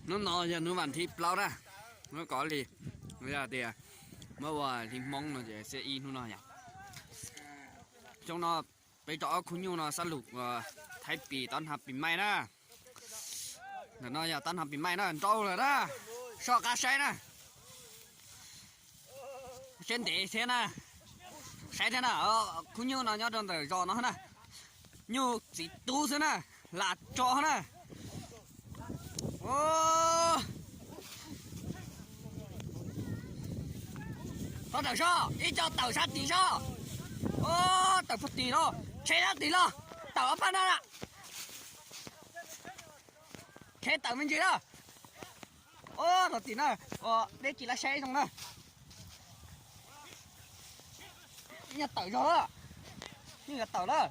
Hnub no yog hnub vas thib plaub na, hnub kov li, yog tias muab ua li Hmoob no ces xiab ib hnub no yom. Xyoo no peb rau ob khub nyuj no xab lus Thaib Pis tob hnav pis maij na. Ntawm no yog tob hnav pis maij na, nrau lawm na, soj qab saib na. Siab ntev thiab na, saib thiab na, khub nyuj no nyob rau ntawm zos no na. Nyuj txiv tub xwb na, lam tso na. Tawm soj, ib co tawm sab tim soj. Tawm puag tim los, tsheb sab tim los, tawm ob pab na. Tsheb tawm me ntsis na. Ob, rau tim na, deb tsis lab saib zoo na. Nyuj tawm zog, nyuj yuav tawm lawm.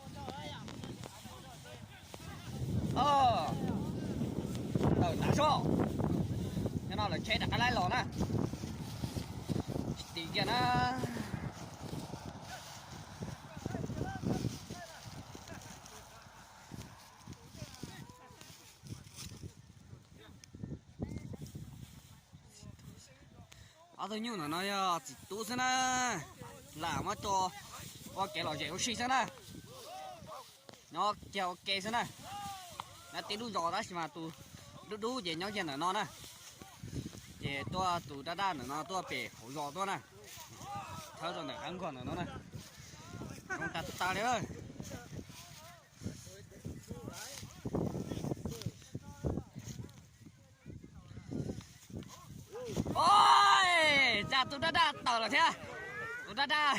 Tawm tas zog. Nyob no lawv tsheb rov qab laib los na. Tsis tim kiag na. Ob tug nyuj ntawm no yog txiv tub xwb na, lam muab tso ua kev lom zem ua si xwb na. Nyob kiag ua ke xwb na. Nyob tib lub zos tab sis mas tus dub dub ces nyob kiag ntawm no na. Ces tuaj tus daj daj ntawm no tuaj pem hauv zos tuaj na. Thawb rau ntawm qab nkuaj ntawm no na. Zoo tas tas li. Oj, cas tus daj daj tawm lawm thiab. Tus daj daj,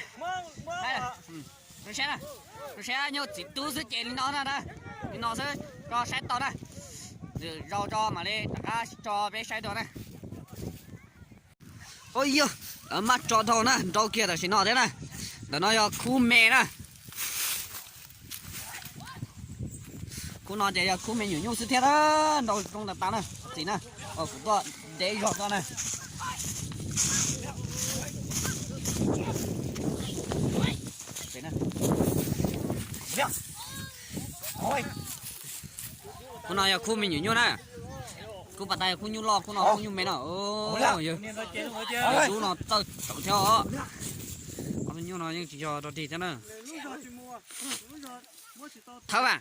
zoo siab, zoo siab nyuj txiv tub xwb ces li no na, li no xwb, koj saib tau na. Nws zaum tso mam li rov qab tso peb saib dua na. Ua yog, lawv maj tso dhau na, nrau kiag tam sim no thiab na. Ntawm no yog khub me na. Khub no ces yog khub me nyuam nyuj xwb thiab na, nrau zoo tas tas na, txiv na. Kuv tuaj ntev zog koj na. Khub no yog khub me nyuam nyuj na. Khub pas tas yog khub nyuj loj, khub no khub nyuj me no. Yog, yog dub no txawj tawm thiab os. Ob tug nyuj no yeej tsis yog dog dig thiab na. Thawb mas.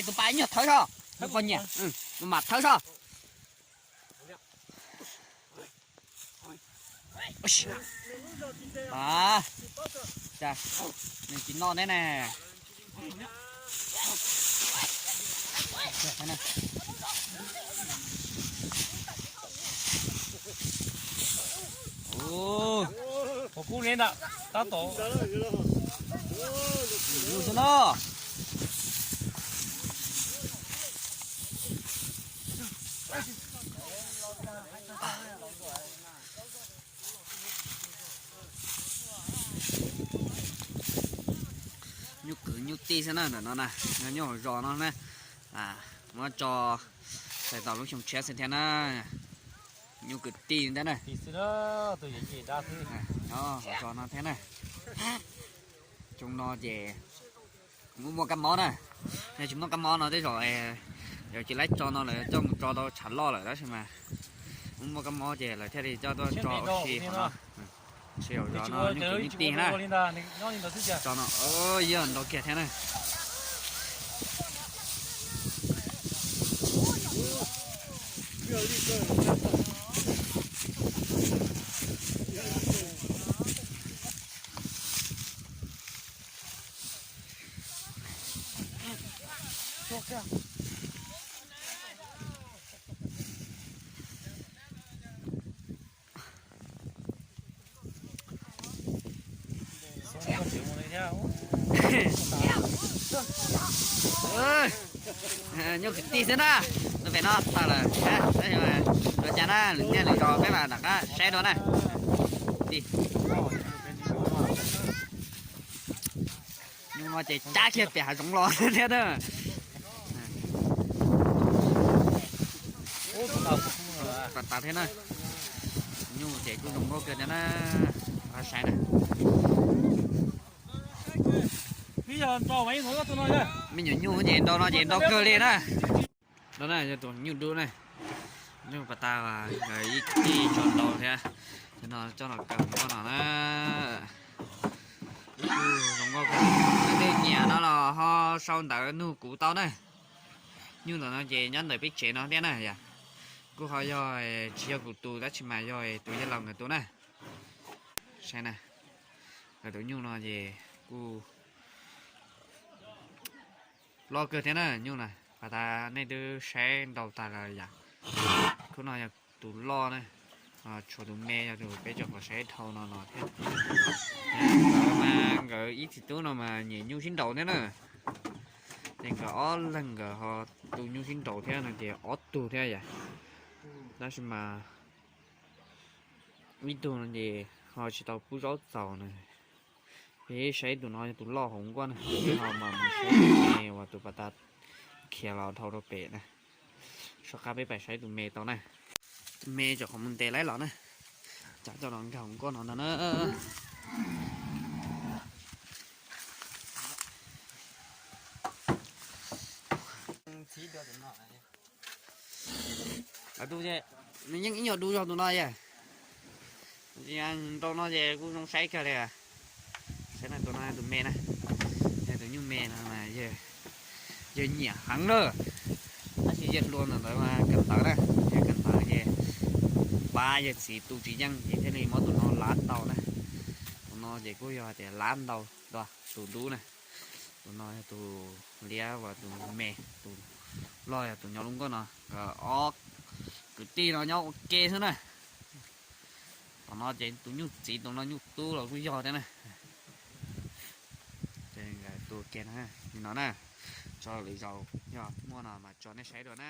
Tus pas nyuag thawb soj, tus poj niam, tus mas thawb soj. Nws tsis noj thiab ne. Nyuj kwv nyuj tij xwb na ntawm no na, nyuj hauv zos no na. Muab tso txais tos lub xyoo tshiab xwb thiab na. Nyuj kwv tij ntawd na. Nyob hauv zos no thiab na. Xyoo no ces kuv muaj muaj kab mob na. Yog tsis muaj kab mob no tej zaum yuav tsis laib tso no lawm, coj mus tso tau tshav loj lawm tab sis mas kuv muaj kab mob ces lawv thiaj li coj tuaj tso ua si hauv no. Tsis hauv zos no nyuj kwv nyuj tij na. Tso no yog nrau kiag thiab na. Nyuj kwv tij xwb na, tus pem no tawm lawm, ua cas na, lwm niaj lwm zaus peb mam rov qab saib dua na. Nyuj no ces cab kiag pem hav zoov los thiab na. Tas tas thiab na. Nyuj ces kuj zoo nkauj kawg thiab na. Saib na. Me nyuam nyuj ces nrau no ces nrau kawg li na. No na yog tus nyuj dub na, nyuj pas tas nkawd ib tij tso tau thiab. Cov no coj los kaw hauv nkoj no na. Zoo nkauj kawg. Leej twg nyiam no los ho sau ntawv nug kuv tau na. Nyuj ntawm no ces nyob ntawm peb tsev no thiab na yom. Kuj ho yog, tsis yog kuv tus tab sis mas yog tus yawg laus nkawd tus na. Saib na, nkawd tus nyuj no ces kuj loj kawg thiab na nyuj na. Pas tas nej twb saib ntau tas lawm yom. Khub no yog tus loj na, tshuav tus me yog tus peb tseem qhov saib dhau no no thiab. Nkawd mas nkawd ib txiv tub no mas nyiam nyuj sib nraus thiab na. Ces nkawd ob leeg nkawd ho tu nyuj sib nraus thiab no ces ob tug thiab yom. Tab sis mas ib tug no ces ho tsis tau pub zaub txaus na. Peb saib tus no yog tus loj hauv nkuaj na, peb ho mas mus saib tus me uas tus pas tas khiav los dhau rau pem na. Soj qab peb pais saib tus me tau na. Tus me tseem qhov mus ntes laib los na. Tsam coj los nkag hauv nkuaj no ntag na. Nws yeej ib nyuag du zog tus no yom. Nrau no ces kuj zoo saib kawg li. Saib na, tus no tus me na, yog tus nyuj me no mas yawg nyiam heev na. Tab sis yawg hlua ntawm ntawd mas kawm ntawv na, yawg kawm ntawv ces pab yawg txiv tu tsis yeej ces thiaj li muab tus no lav ntau na. Tus no ces kuj yog tias lav ntau dua tus dub na. Tus no yog tus liab uas tus me, tus loj yog tus nyob lub nkuaj no. Nkawd ob kwv tij no nyob ua ke xwb na. Tom no ces tus nyuj txiv, tus no nyuj tub los kuj yog thiab na. Ces nkawd tu ua ke na, li no na. Tso lwm zaus yog muaj no mas tso nej saib dua na.